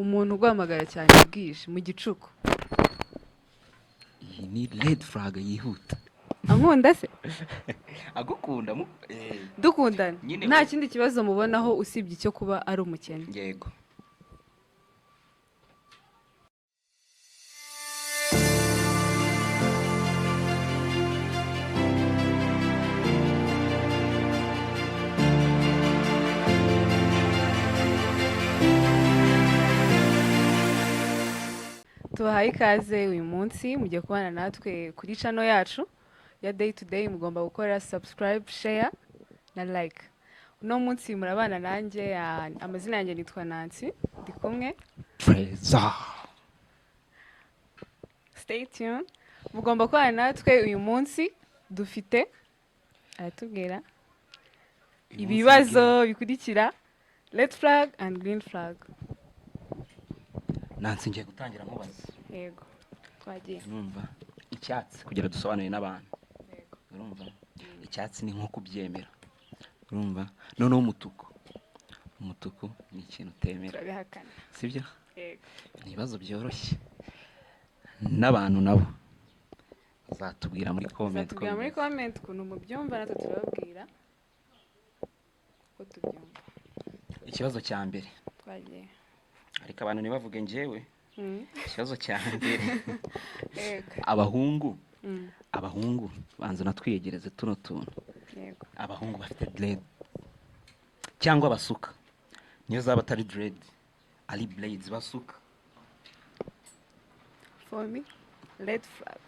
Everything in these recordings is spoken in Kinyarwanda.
Umuntu uguhamagara cyane bwije mu gicuku. Iyi ni red flag yihuta. Ankunda se? Agukunda Dukundana. Nyine Nta kindi kibazo mubonaho usibye icyo kuba ari umukene. Yego. Tubahaye ikaze uyu munsi, mugiye kubana natwe kuri channel yacu ya Day to Day. Mugomba gukora subscribe, share na like. Uno munsi murabana nanjye, amazina yanjye nitwa Nancy, ndi kumwe Trezor. Stay tuned, mugomba kubana natwe uyu munsi. Dufite aratubwira ibibazo bikurikira: red flag and green flag. Nancy, ngiye gutangira nkubaza. Yego, twagiye. Urumva, icyatsi, kugira dusobanure n'abantu. Yego. Urumva, icyatsi ni nko kubyemera, urumva? Noneho umutuku, umutuku ni ikintu utemera. Turabihakana. Sibyo? Yego. Ni ibibazo byoroshye, n'abantu nabo bazatubwira muri comment ko Uzatubwira muri bimeze. comment ukuntu mubyumva, natwe turababwira uko tubyumva. Ikibazo cya mbere. Twagiye. Ariko abantu ntibavuge njyewe. Ikibazo cya mbere. Yego. Abahungu, abahungu, banza unatwiyegereze tuno tuntu. Yego. Abahungu bafite dread cyangwa basuka, niyo zaba atari dread ari braids, basuka. For me, red flag.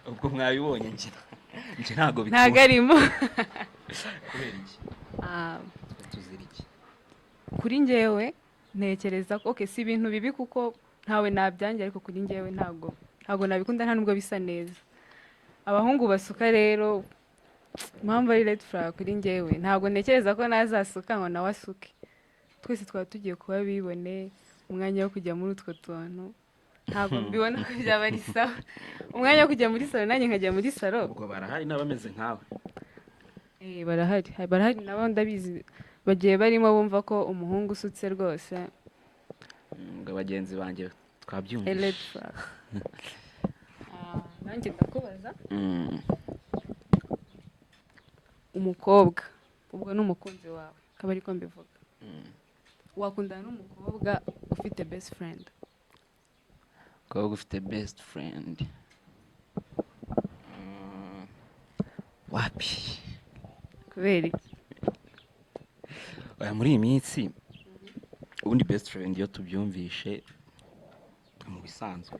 Ubwo mwabibonye, njye ntabwo Ntabwo bikunda. arimo. Kubera iki? Ah, Tuzira iki? Kuri njyewe ntekereza ko, okay, si ibintu bibi kuko ntawe nabyanjye, ariko kuri njyewe ntabwo nabikunda, nta nubwo bisa neza. Abahungu basuka rero, impamvu ari red flag kuri njyewe, ntabwo ntekereza ko nazasuka ngo nawe asuke. Twese twaba tugiye kuba bibone. Umwanya wo kujya muri utwo tuntu ntabwo mbibona ko byaba ari sawa. Umwanya wo kujya muri salon, nanjye nkajya muri salon. Ubwo barahari n'abameze nkawe. Eh, barahari, barahari nabo ndabizi, bagiye barimo bumva ko umuhungu usutse rwose Ngo bagenzi banjye a red twabyumvise. flag. Ah, nanjye ndakubaza. Umukobwa, ubwo ni umukunzi wawe, akaba ariko mbivuga, wakundana n'umukobwa ufite best friend? Umukobwa ufite best friend, wapi. Kubera iki? Oya, muri iyi minsi ubundi best friend iyo tubyumvishe mu bisanzwe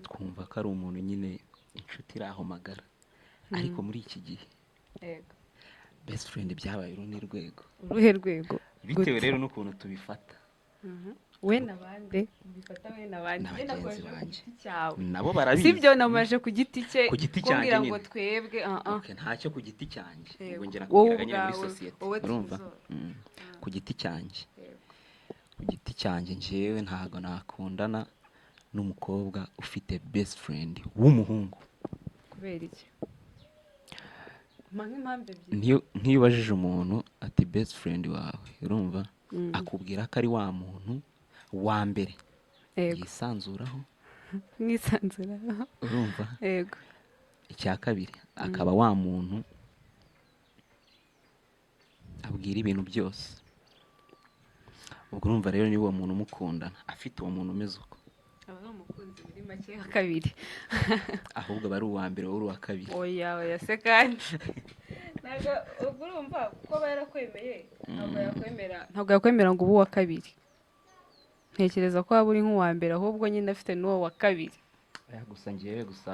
twumva ko ari umuntu nyine, inshuti iri aho magara, ariko muri iki gihe best friend byabaye urundi rwego. Uruhe rwego? Bitewe Gute? rero n'ukuntu tubifata. We n'abandi ubifata, we n'abandi. Na Njye bagenzi nakubaje ku banjye. giti cyawe. Nabo barabizi. Sibyo, namubaje ku giti cye. Ku giti Kumbwira cyanjye ngo nyine. twebwe, ah ah. Okay, ntacyo, ku giti cyanjye. Yego. Ubwo njye Wowe nakubwiraga nyine muri ubwawe, sosiyete, wowe urumva? Trezor. Ku giti cyanjye, Yego. ku giti cyanjye, njyewe ntabwo nakundana n'umukobwa ufite best friend w'umuhungu. Kubera iki? Mpa nk'impamvu ebyiri. Nk'iyo ubajije umuntu ati best friend wawe, urumva, akubwira ko ari wa muntu wa mbere yisanzuraho. Mwisanzura. Urumva? Yego. Icya kabiri, akaba wa muntu abwira ibintu byose. Ubwo urumva rero, niba uwo muntu umukundana afite uwo muntu umeze uko, Aba ari umukunzi muri make wa kabiri. Ahubwo aba ari uwa mbere, wowe uri uwa kabiri. Oya, oya se kandi, ntabwo ubwo urumva ko aba yarakwemeye, ntabwo yakwemera, ntabwo yakwemera ngo ube uwa kabiri. Ntekereza ko waba uri nk'uwa mbere, ahubwo nyine afite n'uwo wa kabiri. Oya, gusa ngewe gusa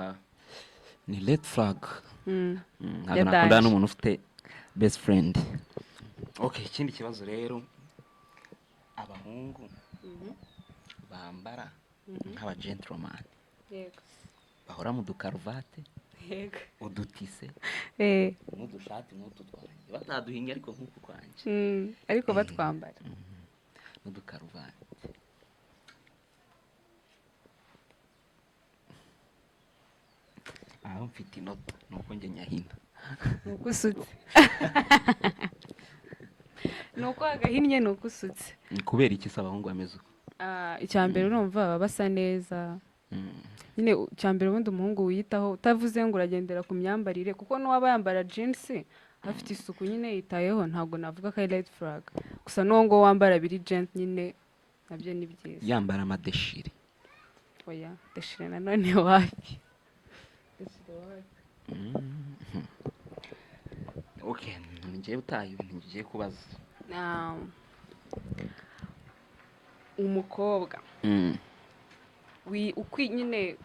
ni red flag. Ntabwo Ya nakundana danger. n'umuntu ufite best friend. Okay, ikindi kibazo rero: abahungu bambara nk'aba gentleman, bahora mu dukaruvate, udutise, n'udushati nk'utu twanjye, bataduhinga ariko nk'uku kwanjye. Ariko batwambara. N'udukaruvati. Aho mfite inota ni uko njye nyahina. Ni uko usutse. Ni uko agahinnye, ni uko usutse. Ni kubera iki se abahungu bameze uko? Ah, icya mbere, urumva baba basa neza. Nyine icya mbere, ubundi umuhungu wiyitaho, utavuze ngo uragendera ku myambarire, kuko n'uwaba yambara jeans afite isuku nyine yitayeho, ntabwo navuga ko ari red flag. Gusa n'uwo nguwo wambara biri gent nyine nabyo ni byiza. Yambara amadéchiré. Oya, déchiré nanone wapi, déchiré wapi. Okay, ngiye utaha ibintu ngiye kubaza. Ah, umukobwa nyine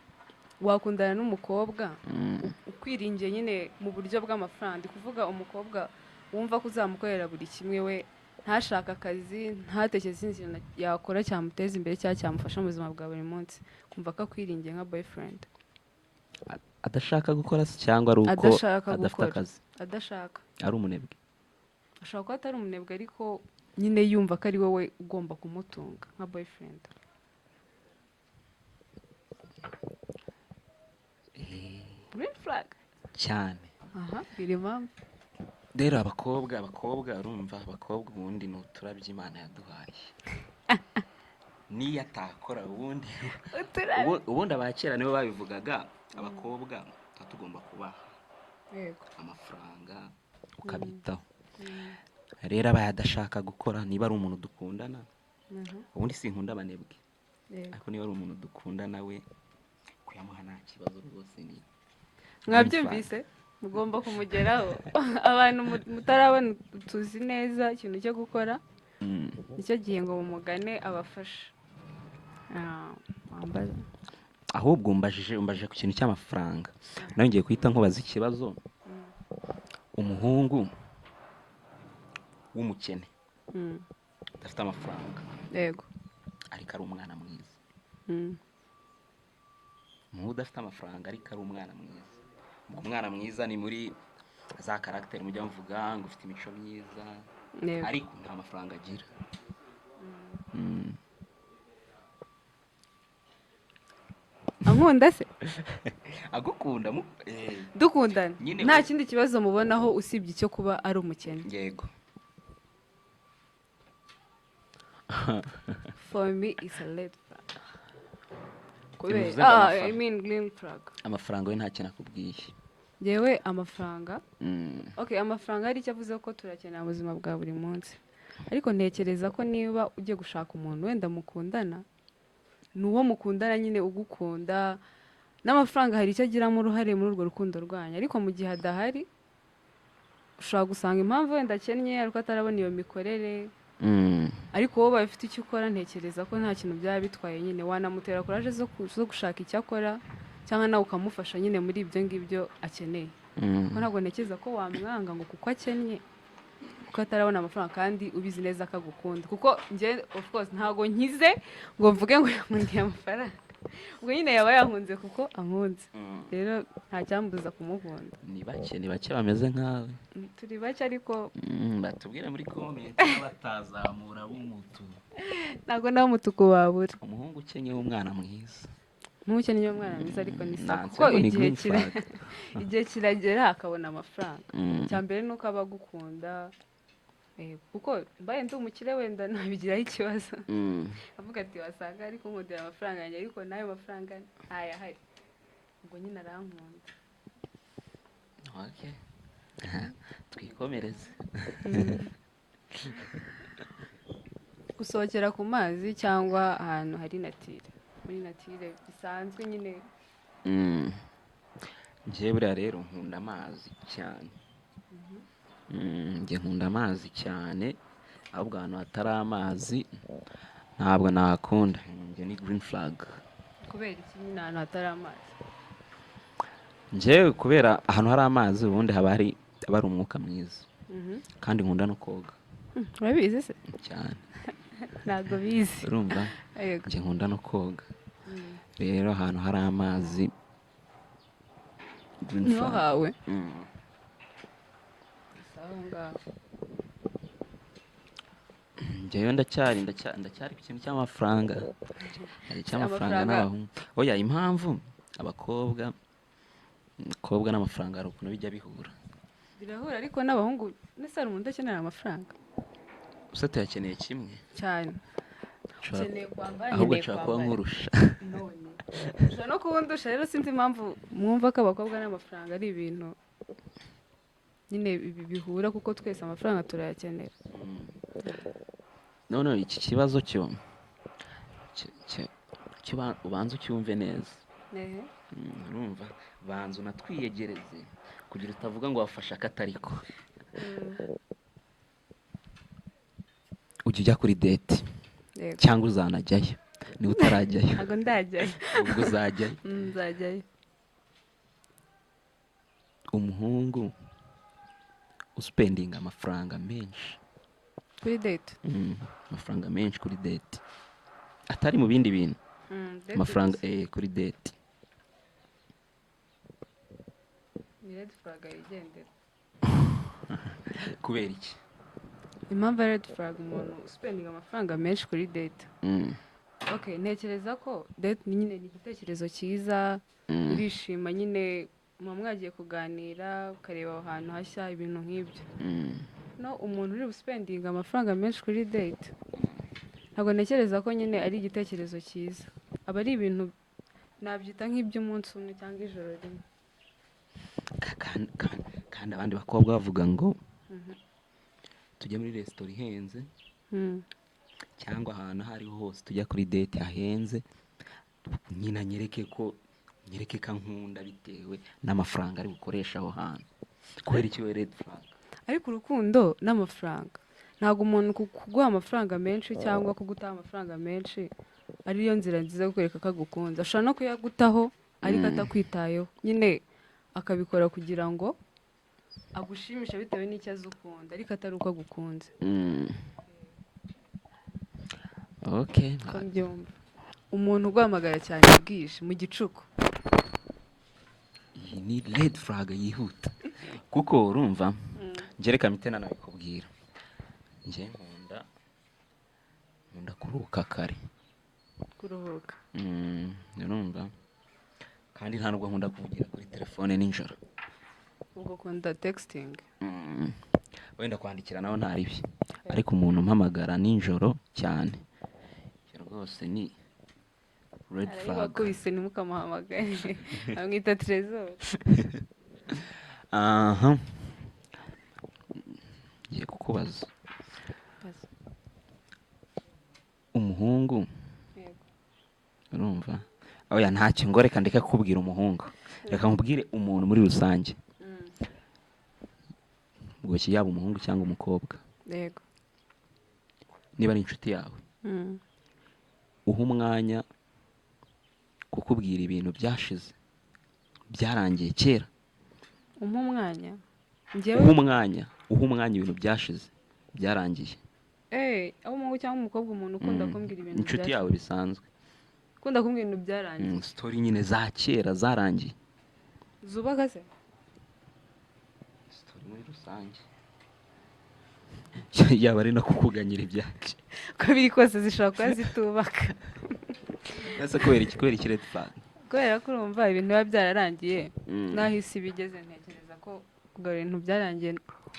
wakundana n'umukobwa ukwiringiye nyine mu buryo bw'amafaranga? Ndi kuvuga umukobwa wumva ko uzamukorera buri kimwe, we ntashake akazi, ntatekereze ikindi kintu yakora cyamuteza imbere cyangwa cyamufasha mu buzima bwa buri munsi, kumva ko akwiringiye nka boyfriend. Adashaka gukora se, cyangwa ari uko Adashaka adafite gukora. akazi? Adashaka. Ari umunebwe? Ashobora kuba atari umunebwe, ariko nyine yumva ko ari wowe ugomba kumutunga nka boyfriend. Green flag. Cyane. Aha, bwira impamvu. Rero abakobwa, urumva abakobwa ubundi ni uturabyo Imana yaduhaye, niyo atakora ubundi. Uturabyo. Ubundi abakera nibo babivugaga, abakobwa tuba tugomba kubaha amafaranga, ukabitaho. Rero abaye adashaka gukora, niba ari umuntu dukundana, ubundi sinkunda abanebwe, ariko niba ari umuntu dukundana, we kuyamuha nta kibazo rwose, ni Mwabyumvise, mugomba kumugeraho. Abantu mutarabona tuzi neza ikintu cyo gukora, nicyo gihe ngo mumugane abafashe. Ah, wambaza. Ahubwo umbajije ku kintu cy'amafaranga, nawe ngiye guhita nkubaza ikibazo. Umuhungu w'umukene udafite amafaranga, ariko ari umwana mwiza, umuhungu udafite amafaranga ariko ari umwana mwiza. Ubwo umwana mwiza ni muri za caractère mujya muvuga ngo ufite imico myiza, ariko nta mafaranga agira. Ankunda se? Agukunda Dukundana Nyine nta kindi kibazo mubonaho usibye icyo kuba ari umukene? Yego. For me is a red flag, kubera Bivuze ngo ah, amafaranga. I mean green flag. Amafaranga we nta kintu akubwiye? Yewe, amafaranga, okay, amafaranga hari icyo avuze ko turakenera mu buzima bwa buri munsi, ariko ntekereza ko niba ugiye gushaka umuntu wenda mukundana, ni uwo mukundana nyine ugukunda, n'amafaranga hari icyo agiramo uruhare muri urwo rukundo rwanyu. Ariko mu gihe adahari, ushobora gusanga impamvu wenda akennye ariko atarabona iyo mikorere, ariko wowe ubaye ufite icyo ukora, ntekereza ko nta kintu byaba bitwaye. Nyine wanamutera courage zo gushaka icyo akora, cyangwa nawe ukamufasha nyine muri ibyo ngibyo akeneye, kuko ntabwo ntekereza ko wamwanga ngo kuko akennye, kuko atarabona amafaranga, kandi ubizi neza ko agukunda. Kuko njye of course ntabwo nkize ngo mvuge ngo yankundiye amafaranga. Ubwo nyine yaba yankunze kuko ankunze. Rero nta cyambuza kumukunda. Ni bake, ni bake bameze nkawe. Turi bake ariko. Batubwire muri comment batazamura b'umutu. Ntabwo nawe umutuku wabura. Umuhungu ukennye w'umwana mwiza. Ntukennye umwana mwiza, ariko ni sawa Nancy kuko ngo ni igihe green kira flag. igihe kiragera akabona amafaranga. Icya mbere ni uko aba agukunda. Kuko mbaye ndi umukire wenda nabigiraho ikibazo, avuga ati wasanga ari kunkundira amafaranga yanjye, ariko n'ayo mafaranga ntayahari, ubwo nyine arankunda. Okay. Twikomereze. Gusohokera ku mazi cyangwa ahantu hari nature, muri nature bisanzwe nyine? Njyewe buriya rero nkunda amazi cyane. Njye nkunda amazi cyane, ahubwo ahantu hatari amazi ntabwo nahakunda. Njye ni green flag. Kubera iki nyine ahantu hatari amazi? Njyewe kubera ahantu hari amazi ubundi haba hari umwuka mwiza, kandi nkunda no koga. Urabizi se? Cyane. Ntabwo bizi. Urumva? Yego. Njye nkunda no koga. Rero ahantu hari amazi, green Niho flag. hawe. Aho ngaho. Njyewe ndacyari ku kintu cy'amafaranga. Hari icy'amafaranga Amafaranga. n'abahungu. Oya, impamvu abakobwa n'amafaranga hari ukuntu bijya bihura. Birahura, ariko n'abahungu, ndetse hari umuntu udakenera amafaranga? Gusa tuyakeneye kimwe. Cyane. Nshobora- Ukeneye kwambara, ahubwo nkeneye nshobora kuba kwambara. nkurusha. None ushobora no kubundusha. Rero sinzi impamvu mwumva ko abakobwa n'amafaranga ari ibintu nyine bihura, kuko twese amafaranga turayakenera. None iki kibazo cyo ubanza ucyumve neza. Urumva, banza unatwiyegereze kugira utavuga ngo wafashe akatariko. Ujya ujya kuri date? Yego. Cyangwa uzanajyayo niba utarajyayo? Ntabwo ndajyayo. Ubwo uzajyayo? Nzajyayo. Umuhungu uspendinga amafaranga menshi kuri date? Amafaranga menshi kuri date, atari mu bindi bintu. Date Amafaranga gusa. Kuri date. Ni red flag yigendera. Kubera iki? Impamvu ya red flag, umuntu uspendinga amafaranga menshi kuri date, okay, ntekereza ko date ni nyine ni igitekerezo cyiza. Urishima nyine, muba mwagiye kuganira, ukareba aho hantu hashya, ibintu nk'ibyo. No umuntu uri buspendinga amafaranga menshi kuri date, ntabwo ntekereza ko nyine ari igitekerezo cyiza. Aba ari ibintu nabyita nk'iby'umunsi umwe cyangwa ijoro rimwe. Kandi abandi bakobwa bavuga ngo tujye muri resitora ihenze cyangwa ahantu aho ariho hose tujya kuri date hahenze, nyine anyereke ko ankunda bitewe n'amafaranga ari bukoresha aho hantu. Kubera iki we red flag? Ariko urukundo n'amafaranga, ntabwo umuntu kuguha amafaranga menshi cyangwa kugutaha amafaranga menshi ariyo nzira nziza yo kwereka ko agukunze. Ashobora no kuyagutaho ariko atakwitayeho nyine, akabikora kugira ngo agushimishe bitewe n'icyo azi ukunda, ariko atari uko agukunze. Okay. Ko mbyumva, umuntu uguhamagara cyane bwije mu gicuku. Iyi ni red flag yihuta, kuko urumva njye, reka mpite nanabikubwira, njye nkunda kuruhuka kare. Kuruhuka. Urumva, kandi nta nubwo nkunda kuvugira kuri telefone nijoro. Ubwo ukunda texting? Wenda kwandikira naho nta ribi, ariko umuntu umpamagara nijoro cyane, ibyo rwose ni red flag. Arabibakubise, ntimukamuhamagare, amwita Trezor. Aha, ngiye kukubaza. Umuhungu, urumva, oya, ntacyo ngo reka ndeke kukubwira umuhungu, reka nkubwire umuntu muri rusange. Ubwo ki yaba umuhungu cyangwa umukobwa, niba ari inshuti yawe, uha umwanya kukubwira ibintu byashize, byarangiye kera. Umpa umwanya njyewe? Uha umwanya ibintu byashize, byarangiye. Aho umuhungu cyangwa umukobwa, umuntu ukunda kumbwira ibintu Inshuti yawe bisanzwe. Ukunda kumbwira ibintu byarangiye. Story nyine za kera zarangiye. Zubaka se? Story muri rusange, yaba ari no kukuganyira ibyacu. Uko biri kose zishobora kuba zitubaka. Ese kubera iki red flag? Kubera ko urumva ibintu biba byararangiye, n'aho isi bigeze, ntekereza ko kugarura ibintu byarangiye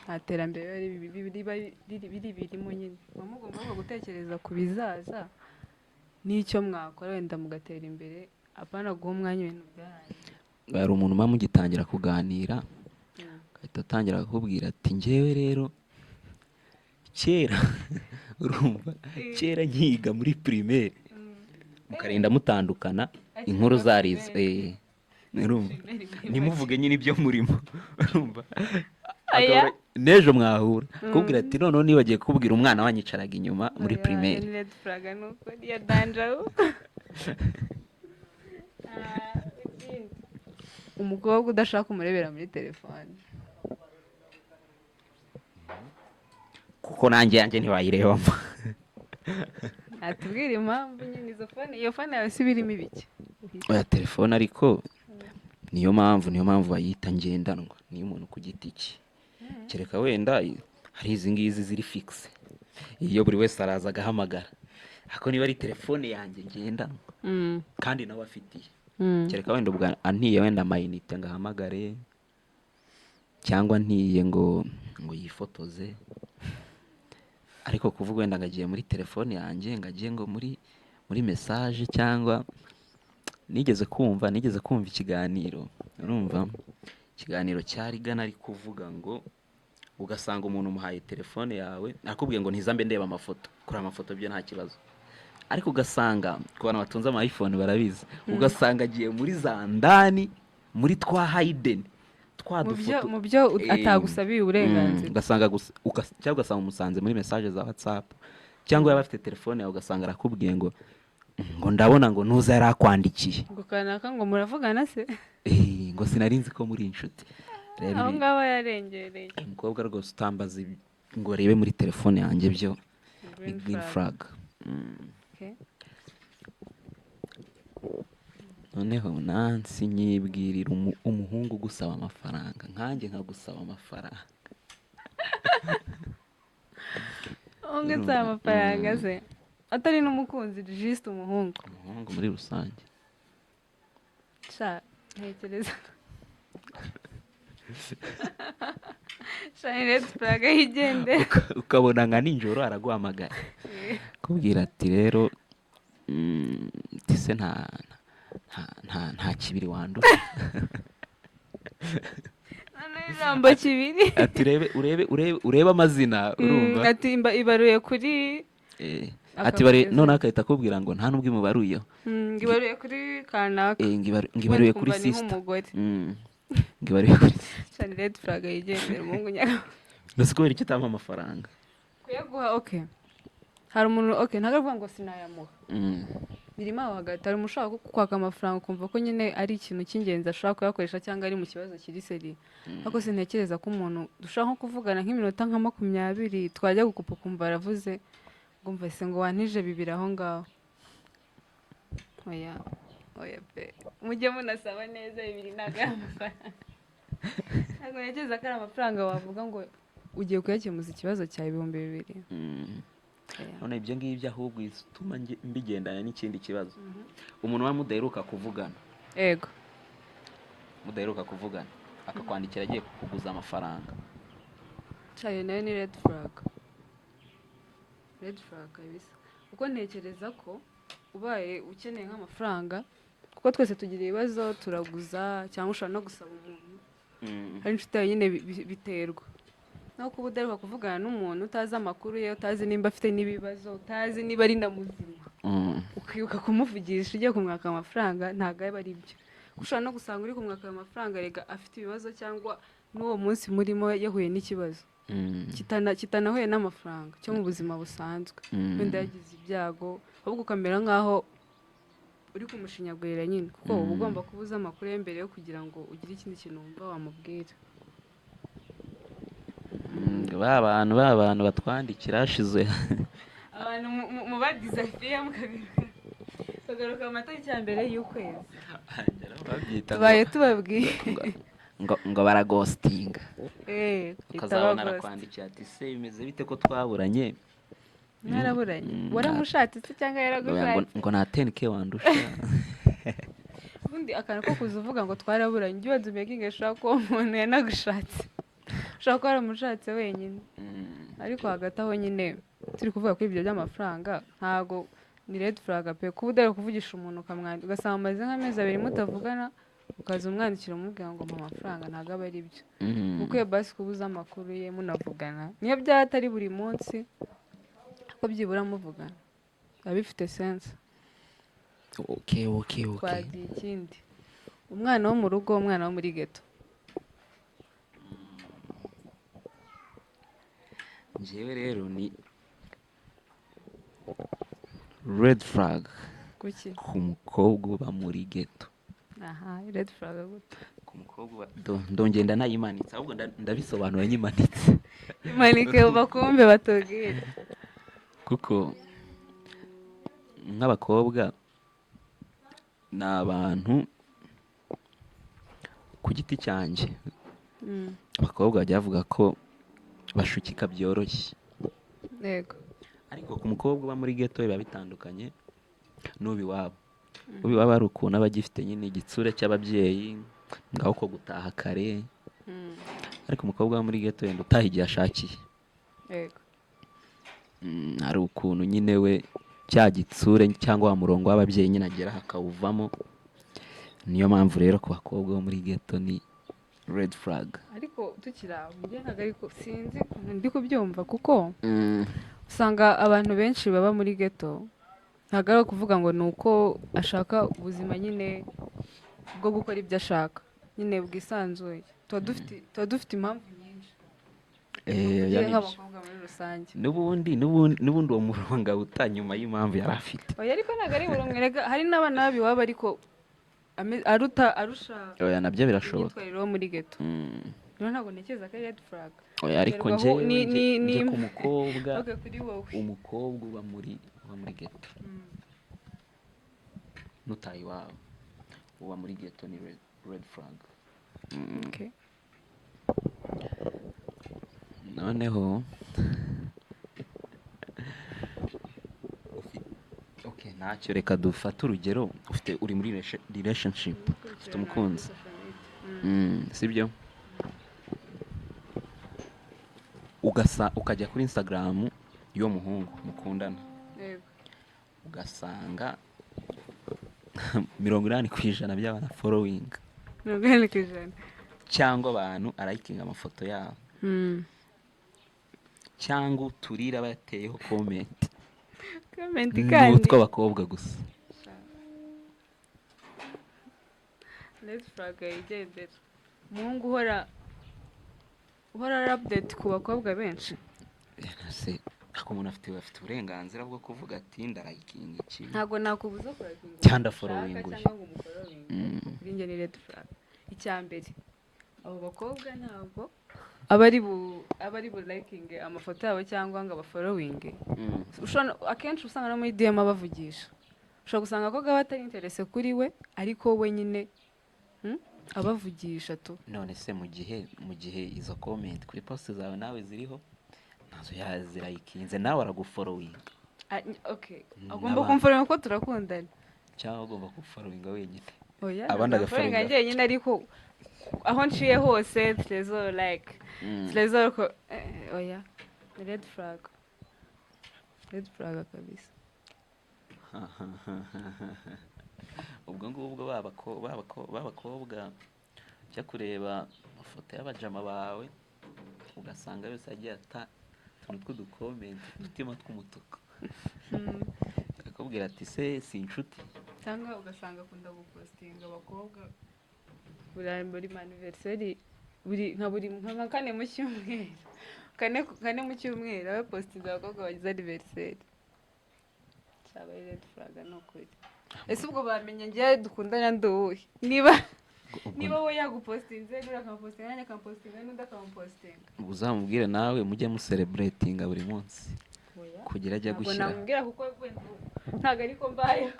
nta terambere riba riri birimo nyine. Muba mugomba ahubwo gutekereza ku bizaza n'icyo mwakora wenda mugatera imbere, apana guha umwanya ibintu byarangiye. Hari umuntu muba mugitangira kuganira, agahita atangira kukubwira ati: "Njyewe rero kera, urumva, kera nkiga muri primaire," mukarinda mutandukana inkuru zarizo. Urumva, ntimuvuge nyine ibyo murimo, urumva. Aya. N'ejo mwahura kubwira ati: "Noneho nibagiye kubwira umwana wanyicaraga inyuma muri Oya, primaire." Ni red flag, nuko niyo danger ahubwo. Ikindi, umukobwa udashaka umurebera muri telefone. Kuko nanjye yanjye ntiwayirebamo. Natubwira impamvu nyine. Izo phone, iyo phone yawe si birimo ibiki? Oya, telefone ariko niyo mpamvu bayita ngendanwa, niyo umuntu ku giti cye, kereka wenda hari izi ngizi ziri fixe, iyo buri wese araza agahamagara, ariko niba ari telefone yanjye ngendanwa kandi nawe afitiye, kereka wenda ubwo antiye wenda amayinite ngo ahamagare, cyangwa ntiye ngo yifotoze. Ariko kuvuga wenda ngo agiye muri telefone yanjye, ngo agiye ngo muri message, cyangwa nigeze kumva ikiganiro, urumva, ikiganiro cyari gana ari kuvuga ngo ugasanga umuntu umuhaye telefone yawe, akubwiye ngo ntizambe ndeba amafoto, kureba amafoto byo nta kibazo, ariko ugasanga ku bantu batunze ama iPhone barabizi, ugasanga agiye muri za ndani, muri twa hidden twa Mu byo dufoto mu byo atagusabiye uburenganzira. Ugasanga cyangwa ugasanga umusanze muri message za WhatsApp, cyangwa yaba afite telefone yawe, ugasanga arakubwiye ngo ndabona ngo ntuza yari akwandikiye. Ngo kanaka, ngo muravugana se? Ngo sinari nzi ko muri inshuti. Rero Aho ngaho yarengereye. Umukobwa rwose utambaza ngo arebe muri telefone yanjye, byo ni Green green flag. flag. Okay. Noneho Nancy, nyibwirira umuhungu ugusaba amafaranga, nkanjye nkagusaba amafaranga. Umuhungu nsaba amafaranga se, atari n'umukunzi, just umuhungu? Umuhungu muri rusange. Sha, ntekereza sha ni red flag, yigendera. Ukabona nka nijoro araguhamagaye, kubwira ati rero ati se nta kibiri wandura? Noneho ijambo kibiri. Ati urebe, urebe, urebe, urebe amazina, urumva? Ati ibaruye kuri Ati bare Akakugeza. Noneho agahita akubwira ngo nta n'ubwo imubaruyeho. Ngo ibaruye kuri kanaka. Ngo ibaruye kuri Ukumva ni sister. nk'umugore. Ngo ibaruye kuri sister. Sha ni red flag, yigendera umuhungu nyawe. Mbese kubera icyo utampa amafaranga? Kuyaguha, okay, hari umuntu, okay, ntabwo avuga ngo sinayamuha. Birimo aho hagati. Hari umuntu ushobora kwaka amafaranga ukumva ko nyine ari ikintu cy'ingenzi, ashobora kuyakoresha, cyangwa ari mu kibazo kiri sérieux, ariko sintekereza ko umuntu dushobora nko kuvugana nk'iminota nka 20, twajya gukupa ukumva aravuze ngo mva se ngo wantije bibiri aho ngaho. Oya, oya pe, mujye munasaba neza. Bibiri ntabwo ari amafaranga, ntabwo ntekereza ko ari amafaranga wavuga ngo ugiye kuyakemuza ikibazo cyawe, 2000. Oya. None ibyo ngibyo ahubwo bituma mbigendana n'ikindi kibazo: umuntu uba mudaheruka kuvugana, mudaheruka kuvugana, akakwandikira agiye kukuguza amafaranga. Cayo nayo ni red flag, red flag kabisa, kuko ntekereza ko ubaye ukeneye nk'amafaranga, kuko twese tugira ibibazo, turaguza cyangwa ushobora no gusaba umuntu, hari inshuti yawe nyine, biterwa no kuba udaheruka kuvugana n'umuntu, utazi amakuru ye, utazi nimba afite n'ibibazo, utazi niba ari na muzima, ukibuka kumuvugisha ugiye kumwaka amafaranga, ntabwo aba ari byo. Ushobora no gusanga uri kumwaka ayo mafaranga rega afite ibibazo, cyangwa n'uwo munsi murimo yahuye n'ikibazo kitanahuye n'amafaranga, cyo mu buzima busanzwe, wenda yagize ibyago, ahubwo ukamera nk'aho uri kumushinyagurira nyine, kuko uba ugomba kuba uzi amakuru ye mbere yo kugira ngo ugire ikindi kintu wumva wamubwira. Ba bantu batwandikira hashize. Abantu mubadizafiya mukagaruka tukagaruka amatariki ya mbere y'ukwezi. Babyita ngo Tubaye tubabwiye. ngo baraghostinga. Ukazabona Ukazabona ghost. arakwandikiye ati se bimeze bite ko twaburanye? Mwaraburanye? Waramushatse se cyangwa Ngo yaragushatse? Ngo nta 10K wandusha. Ubundi akantu ko kuza uvuga ngo twaraburanye, ujye ubanza umakinge sure ko uwo muntu yanagushatse. Ushobora kuba waramushatse wenyine. Ariko hagati aho nyine turi kuvuga kuri ibyo by'amafaranga, ntago ni red flag pe, kuba udari kuvugisha umuntu, ukamwandika, ugasanga mumaze nk'amezi 2 mutavugana, ukaza umwandikira umubwira ngo mpa amafaranga, ntabwo aba ari byo. Ukwiye basi kuba uzi amakuru ye, munavugana, niyo byaba atari buri munsi, ariko byibura muvugana biba bifite sense. Okay. Twagiye ikindi: umwana wo mu rugo, umwana wo muri ghetto. Njyewe rero ni red flag Kuki? ku mukobwa uba muri ghetto. Aha, red flag gute? Ku mukobwa uba ndongenda nayimanitse, ahubwo ndabisobanura nyimanitse. Imanike bakumve, batubwire. Kuko nk'abakobwa ni abantu ku giti cyanjye, abakobwa bajya bavuga ko bashukika byoroshye, ariko ku mukobwa uba muri ghetto biba bitandukanye n'uba iwabo. Uba iwabo hari ukuntu aba agifite nyine igitsure cy'ababyeyi, ngaho ko gutaha kare, ariko umukobwa wo muri ghetto wenda utaha igihe ashakiye. Hari ukuntu nyine we cya gitsure cyangwa wa murongo w'ababyeyi nyine agera akawuvamo. Niyo mpamvu rero ku bakobwa bo muri ghetto ni red flag. Ariko tukiri aho, njye ntabwo, ariko sinzi ukuntu ndi kubyumva, kuko usanga abantu benshi baba muri ghetto ntabwo ari ukuvuga ngo ni uko ashaka ubuzima nyine bwo gukora ibyo ashaka nyine bwisanzuye. Tuba dufite impamvu nyinshi. Eh, tugiye ya nibyo. Nk'abakobwa muri rusange. N'ubundi uwo murongo awuta nyuma y'impamvu yari afite. Oya, ariko ntabwo ari buri umwe erega, hari n'abana b'iwabo ariko aruta, arusha Oya, nabyo birashoboka. imyitwarire wo muri ghetto. Rero ntabwo ntekereza ko ari red flag. Oya, ariko Biterwa njyewe njye ku mukobwa, Okay, kuri wowe. umukobwa uba muri ghetto, nutaye iwabo, uba muri ghetto, ni red flag. Okay. Noneho okay, ntacyo, reka dufate urugero. Ufite, uri muri relationship, ufite umukunzi. Sibyo? Ugasa ukajya kuri Instagram y'uwo muhungu mukundana, ugasanga 80% by'abana following 80%. cyangwa abantu arayikinga amafoto yabo, cyangwa uturira aba yateyeho comment, Comment ni kandi utw'abakobwa gusa. Red flag yigendera. Umuhungu uhora ari update ku bakobwa benshi. Se ariko umuntu afite uburenganzira bwo kuvuga ati ndarayikinga iki. Ntabwo nakubuza kurakinga Cyangwa ndafollowing uyu. cyangwa ngo umufollowing. Kuri njye ni red flag. Icya mbere, abo bakobwa ntabwo aba ari bu liking amafoto yabo cyangwa ngo abafollowing. Akenshi usanga no muri DM abavugisha. Ushobora gusanga abakobwa batari interese kuri we, ariko we nyine abavugisha tu. None se mu gihe izo comment kuri post zawe nawe ziriho, nazo yazirayikinze, nawe aragufollowinga? Ah, okay, agomba kumfollowinga kuko turakundana. Cyangwa agomba kugufollowinga wenyine? Oya, Abandi ntabwo agafollowinga. amfollowinga njyenyine, ariko aho nciye hose Trezor like Trezor ko oya, ni red flag, red flag kabisa. Ubwo ngubwo b'abakobwa ujya kureba amafoto y'abajama bawe ugasanga yose agiye ata utuntu tw'uducomment, udutima tw'umutuku, akakubwira ati se si inshuti? Cyangwa ugasanga akunda gupostinga abakobwa buri anniversary, buri nka kane mu cyumweru, kane mu cyumweru aba yapostinze abakobwa bagize anniversary. Cyaba ari red flag, ni ukuri. Ese ubwo bamenya njyewe dukundana ndi uwuhe niba we yagupostinze, n'uriya akamupostinga, nanjye akamupostinga, n'undi akamupostinga? Uzamubwire nawe mujye mucelebratinga buri munsi kugira ajya Ntabwo gushyira. namubwira kuko wenda ubu ntabwo ariko mbayeho,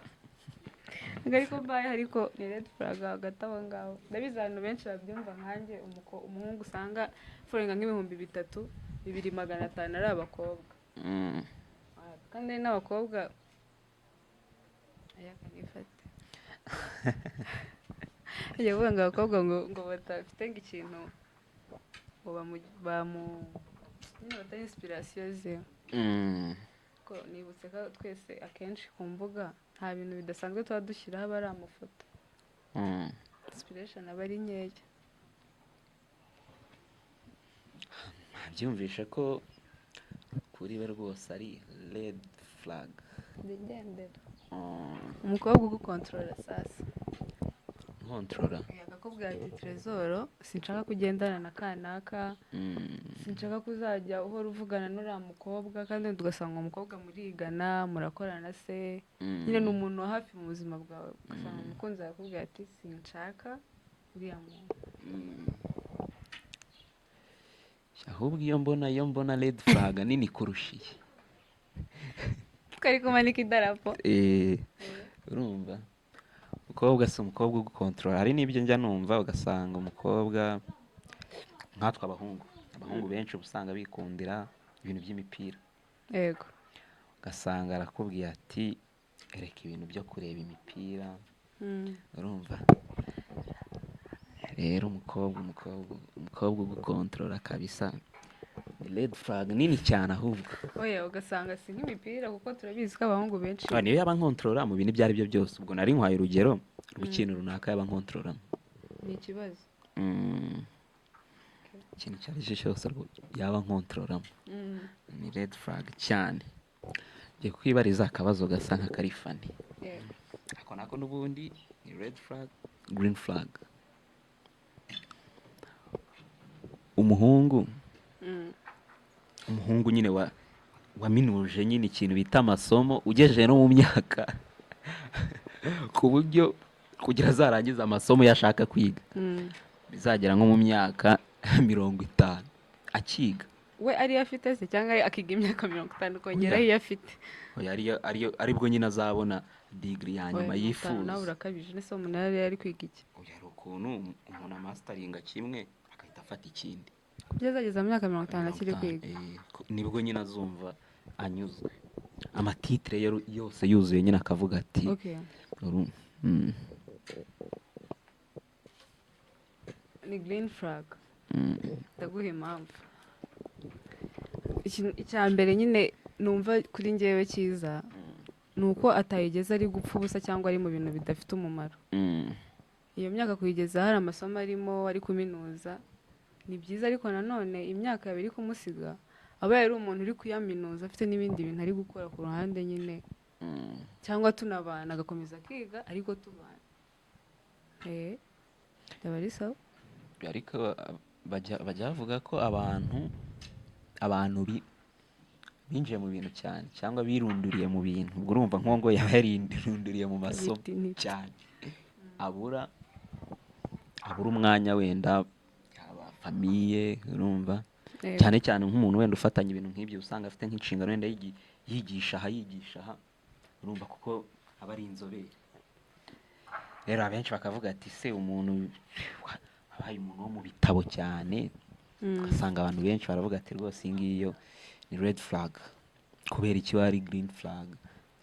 ntabwo ariko mbayeho, ariko ni red flag hagati aho ngaho. Ndabizi abantu benshi babyumva nkanjye. Umuhungu usanga followinga nk'ibihumbi 3, 2,500 ari abakobwa, kandi hari n'abakobwa aya kanifate ajya kuvuga ngo abakobwa ngo badafite ngo ikintu ngo bamu nyine batari inspiration ze. Ko nibutse ko twese akenshi ku mbuga nta bintu bidasanzwe tuba dushyiraho, aba ari amafoto, inspiration aba ari nkeya. Nabyumvishe ko kuri we rwose ari red flag. Ndigendera. Umukobwa ugukontorora sasa. Nkontorora? Akakubwira ati Trezor, sinshaka kugendana na kanaka, sinshaka ko uzajya uhora uvugana n'uriya mukobwa, kandi wenda ugasanga umukobwa murigana, murakorana se, nyine ni umuntu wa hafi mu buzima bwawe, ugasanga umukunzi wawe akubwira ati sinshaka uriya muntu. Ahubwo iyo mbona red flag nini kurusha iyi. Twari kumanika idarapo. Eh, urumva umukobwa si umukobwa ugukontorora, hari n'ibyo njya numva ugasanga umukobwa, nkatwe abahungu benshi uba usanga bikundira ibintu by'imipira, ugasanga arakubwiye ati reka ibintu byo kureba imipira. Urumva rero umukobwa ugukontorora kabisa Ni red flag nini cyane ahubwo. Oya, ugasanga si nk'imipira, kuko turabizi ko abahungu benshi Ah, niyo yaba nkontorora mu bintu ibyo ari byo byose, ubwo nari nkwaye urugero rw'ikintu runaka yaba nkontororamo. Ni ikibazo. Ikintu icyo ari cyo cyose yaba nkontororamo ni red flag cyane. Ngiye kwibariza akabazo gasa nk'akari funny. Yego. Ako nako n'ubundi ni red flag, green flag. Umuhungu, umuhungu nyine wa waminuje nyine ikintu bita amasomo, ugejeje no mu myaka ku buryo kugira azarangize amasomo yashaka kwiga bizagera nko mu myaka 50 akiga. We ariyo afite se, cyangwa akiga imyaka 50 kongeraho Oya. iyo afite? Oya, aribwo nyine azabona degree ya nyuma Oya, 50 nawe yifuza. urakabije. Nese umuntu yari ari kwiga iki? Oya, hari ukuntu umuntu amasitaringa kimwe agahita afata ikindi. Kubyo azageza mu myaka 50 akiri 50, kwiga? Nibwo nyine azumva anyuzwe, amatitire ye yose yuzuye nyine, akavuga ati Okay. Ni green flag. Ndaguha impamvu. Icya mbere nyine numva kuri njyewe cyiza ni uko atayigeze ari gupfa ubusa cyangwa ari mu bintu bidafite umumaro. Iyo myaka kuyigeza hari amasomo arimo, ari kuminuza, ni byiza, ariko nanone imyaka yaba iri kumusiga aba yari umuntu uri kuyaminuza afite n'ibindi bintu ari gukora ku ruhande nyine, cyangwa tunabana agakomeza akiga ariko tubana, byaba ari sawa. Ariko bajya bavuga ko abantu binjiye mu bintu cyane cyangwa birunduriye mu bintu, ubwo urumva nk'uwo ngo yaba yarirunduriye mu masomo Ibiti n'ibiti. cyane, abura umwanya wenda yaba famille, urumva, cyane cyane nk'umuntu wenda ufatanya ibintu nk'ibyo, usanga afite nk'inshingano wenda yigisha aha, yigisha aha, urumva, kuko aba ari inzobere. Rero abenshi bakavuga ati: "Se umuntu abaye umuntu wo mu bitabo cyane?" Ugasanga abantu benshi baravuga ati: "Rwose iyi ngiyi yo ni red flag." Kubera iki ari green flag?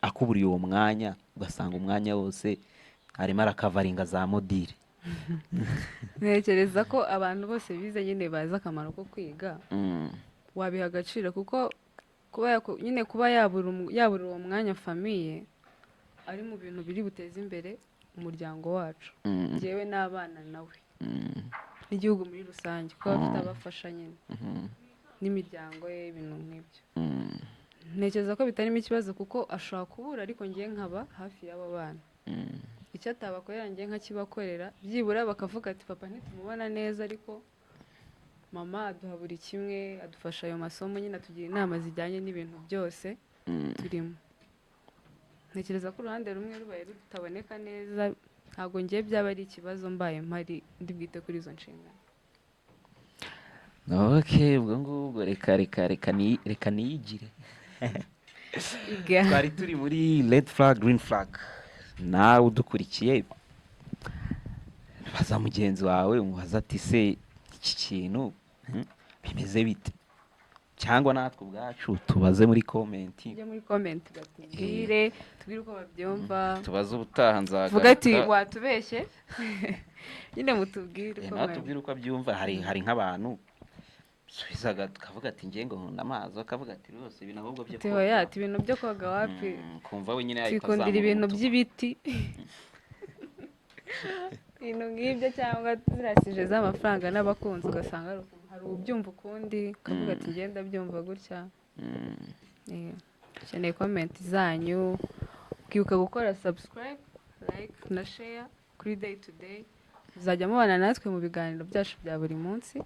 Akuburiye uwo mwanya, ugasanga umwanya wose arimo arakavaringa za module. Ntekereza ko abantu bose bize nyine bazi akamaro ko kwiga. Wabiha agaciro, kuko kuba nyine kuba yabura uwo mwanya famille ari mu bintu biri buteze imbere umuryango wacu, njyewe n'abana nawe, n'igihugu muri rusange, kuko aba afite abafasha nyine n'imiryango ye, ibintu nk'ibyo. Ntekereza ko bitarimo ikibazo, kuko ashobora kubura ariko ngiye nkaba hafi y'abo bana. Icyo atabakorera ngiye nkakibakorera, byibura bakavuga ati: "Papa ntitumubona neza, ariko mama aduha buri kimwe, adufasha ayo masomo nyine, atugira inama zijyanye n'ibintu byose turimo." Ntekereza ko uruhande rumwe rubaye rutaboneka neza, ntabwo ngiye byaba ari ikibazo mbaye mpari ndi bwite kuri izo nshingano. Okay, ubwo ngubwo reka niyigire. Iga. Twari turi muri red flag, green flag. Nawe udukurikiye, baza mugenzi wawe, umubaza ati: "Se iki kintu, bimeze bite?" Cyangwa natwe ubwacu tubaze muri comment. Ujye muri comment batubwire, tubwire uko babyumva. Tubaze ubutaha nzagaruka. Vuga ati: "Watubeshye nyine." Mutubwire uko Nawe tubwire uko abyumva. Hari nk'abantu subizaga tukavuga ati: "Ngiye ngo nkunda amazi," akavuga ati: "Rwose ibintu ahubwo byo Ati: "Oya," ati: "Ibintu byo koga wapi." Kumva we nyine yahita Twikundira azamura ibintu umutuku. by'ibiti, ibintu nk'ibyo, cyangwa ziriya sujet z'amafaranga n'abakunzi, ugasanga hari ubyumva ukundi, ukavuga ati: "Ngenda byumva gutya." Dukeneye comment zanyu. Ukibuka gukora subscribe, like na share kuri Day to Day. Muzajya mubana natwe mu biganiro byacu bya buri munsi.